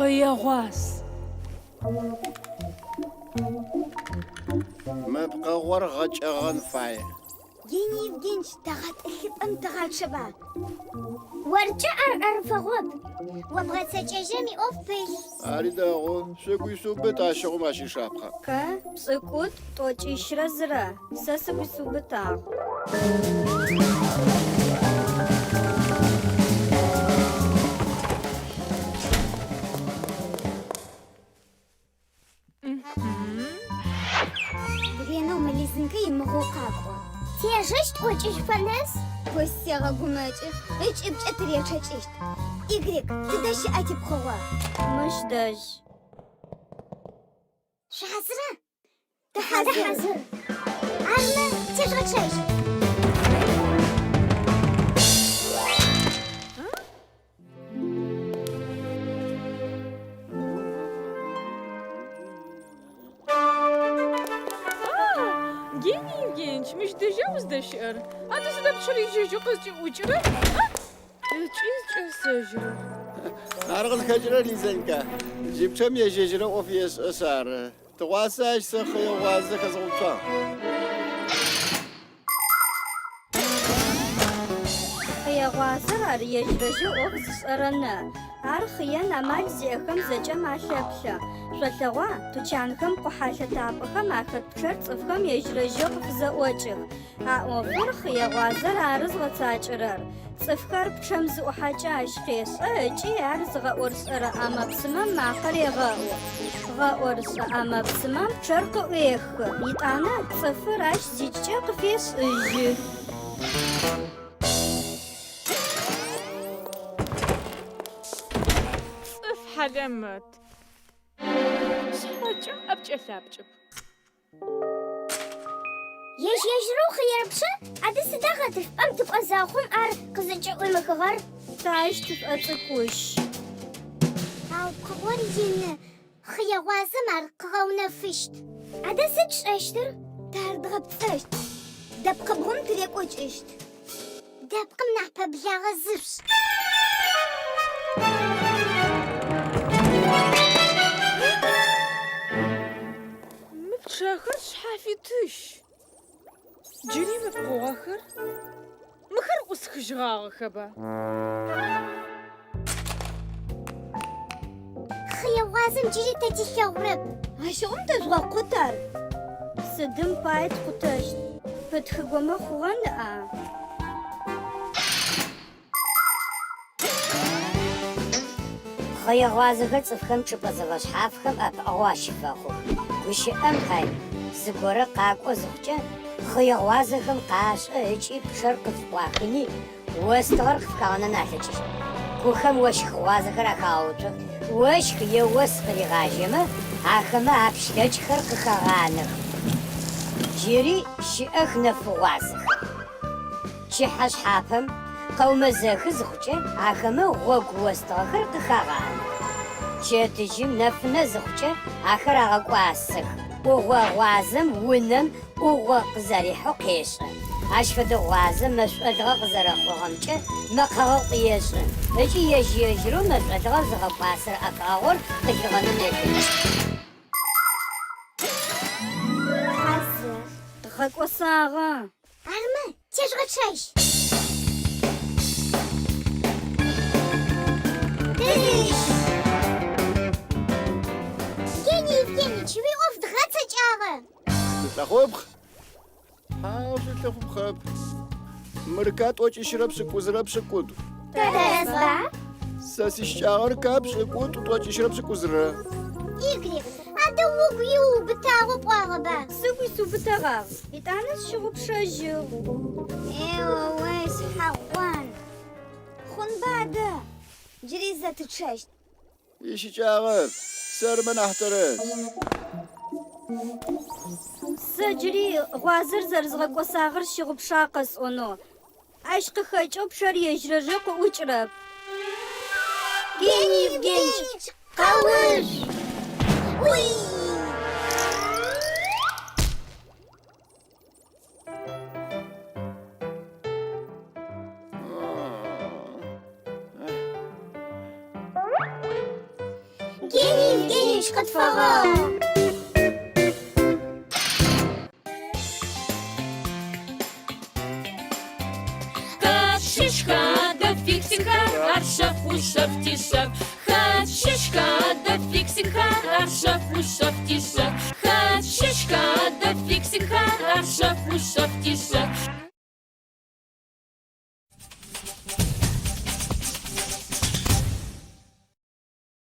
Хъыегъуаз. Мы пкъыгъор гъэкӏэгъэн фае. Гений Евгеньевич, дэгъэтӏылъыпӏэм тыгъачъэба? Оркӏэ ар ӏэрыфэгъоп. О бгъэцэкӏэжьрэм иӏоф пылъ. Ари дэгъу. Шъугу ишъуубыт ащыгъум ащ ишапхъэ. К, пшӏыкӏутӏу, тӏокӏищрэ зырэ. Сэ сыгу исыубытагъ. Ренэу мы Лизынкэ имыгъоу къакӏо. Тежэщт ӏокӏыжьыфэ нэс. Ос сегъэгумэкӏы, ыкӏыбкӏэ тыречъэкӏыщт. Игрек, тыдэ щыӏа типкъыгъо? Мыщ дэжь. Шъухьазыра? Тыхьазыр. Армэ, тежъугъэчъэжь. Гений Евгеньевич, мыщ дэжьа уздэщыӏэр? Адэ сыда пчъэр ежь-ежьэу къызкӏыӏукӏырэр? Ыкӏи зыкӏэсэжьырэр. Ар къызхэкӏырэр, Лизэнька, джы пчъэм ежь-ежьырэу ӏоф ешӏэшъ ары. Тыгъуасэ ащ сэ хъые гъуазэ хэзгъэуцуагъ. Хъые гъуазэр ар ежь-ежьэу ӏоф зышӏэрэ нэ. Ар хъыен амал зиӏэхэм зэкӏэм алъэплъэ. Шъолъэгъуа, тучанхэм къухьэлъэтапӏэхэм ахэт пчъэр цӏыфхэм ежь-ежьэу къыфызэӏокӏых. А ӏофыр хъые гъуазэр ары зыгъэцакӏэрэр. Цӏыфхэр пчъэм зыӏухьэкӏэ ащ къешӏэ ыкӏи ар зыгъэӏорышӏэрэ ӏэмэ-псымэм макъэ регъэӏу. Гъэӏорышӏэ ӏэмэ-псымэм пчъэр къыӏуехы, етӏанэ цӏыфыр ащ зикӏкӏэ къыфешӏыжьы. Цӏыф хьалэмэт. Шъхьэкӏэ ӏэпкӏэ-лъапкӏэп. Ежь-ежьырэу хъыерэ пчъэ, адэ сыда гъэтӏылъыпӏэм тыкӏо зэхъум ар къызыкӏыӏуимыхыгъэр? Тэ ащ тышӏоцӏыкӏущ. Ау пкъыгъор ины, хъые гъуазэм ар къыгъэунэфыщт. Адэ сыд тшӏэщтыр? Тэ ар дгъэпцӏэщт. Дэпкъыбгъум тырекӏокӏыщт. Дэпкъым нахь пэблагъэ зышъушӏ. Мы пчъэхэр шъхьафитыщ. Джыри мы пкъыгъохэр? Мыхэр ӏусхыжьыгъагъэхэба? Хъые гъуазэм джыри тэ тилъэгъурэп. Ащыгъум тэжъугъэкъут ар. Сыдым пае ткъутэщт? Пытхыгомэ хъугъэ ныӏа? Хъые гъуазэхэр цӏыфхэм чӏыпӏэ зэфэшъхьафхэм ӏэпыӏэгъу ащыфэхъух. Гущыӏэм пай, зыгорэ къакӏо зыхъукӏэ, хъые гъуазэхэм къашӏэ ыкӏи пчъэр къыфыӏуахыни, остыгъэр къыфхагъэнэн алъэкӏыщт. Кухэм ощх гъуазэхэр ахагъэуцох, ощх е ос къыригъажьэмэ, ахэмэ апшлъэкӏхэр къыхагъанэх. Джыри щыӏэх нэфгъуазэхэр. Пчыхьэшъхьапэм къэумэзэхы зыхъукӏэ, ахэмэ гъогу остыгъэхэр къыхагъанэх. Пчэдыжьым нэфынэ зыхъукӏэ, ахэр агъэкӏуасэх. ӏугъо гъуазэм унэм ӏугъо къызэрихьэу къешӏэ. Ащ фэдэ гъуазэм мэшӏолыгъэ къызэрэхъугъэмкӏэ мэкъэгъэӏу ешӏы ыкӏи ежь-ежьырэу мэшӏолыгъэр зыгъэкӏуасэрэ ӏэпыӏэгъур къылъигъэнын ылъэкӏыщт. Хьазыр. Дгъэкӏосагъэ. Армэ, тежъугъэчъэжь. Тыщ! Гений Евгеньевич, уиӏоф дгъэцэкӏагъэ. Шъулъэхъупхъ. Хьау, шъулъэхъупхъэп. Мыр К тӏокӏищырэ пшӏыкӏузырэ пшӏыкӏутӏу. Тэрэзба? Сэ сищыкӏагъэр К пшӏыкӏутӏу тӏокӏищырэ пшӏыкӏузырэ. Игрек, адэ угу иуубытагъэу пӏуагъэба? Сыгу исыубытэгъагъ. Етӏанэ сщыгъупшэжьыгъ. Е-о-ой, схьэгъуан. Хъунба адэ? Джыри зэ тычъэщт. Ищыкӏагъэп. Сэрмэ нахь тэрэз. Сэ джыри гъуазэр зэрызгъэкӏосагъэр сщыгъупшагъ къэсӏонэу. Ащ къыхэкӏэу пчъэр ежь-ежьырэу къыӏукӏырэп. Гений Евгеньевич, къэуцу! Уи! Тащыщ къытфэгъэгъу. Хэт щыщха адэ фиксикхэр, ар шъэф ушъэф тишъэф. Хэт щыщха адэ фиксикхэр, ар шъэф ушъэф тишъэф. Хэт щыщха адэ фиксикхэр, ар шъэф ушъэф тишъэф.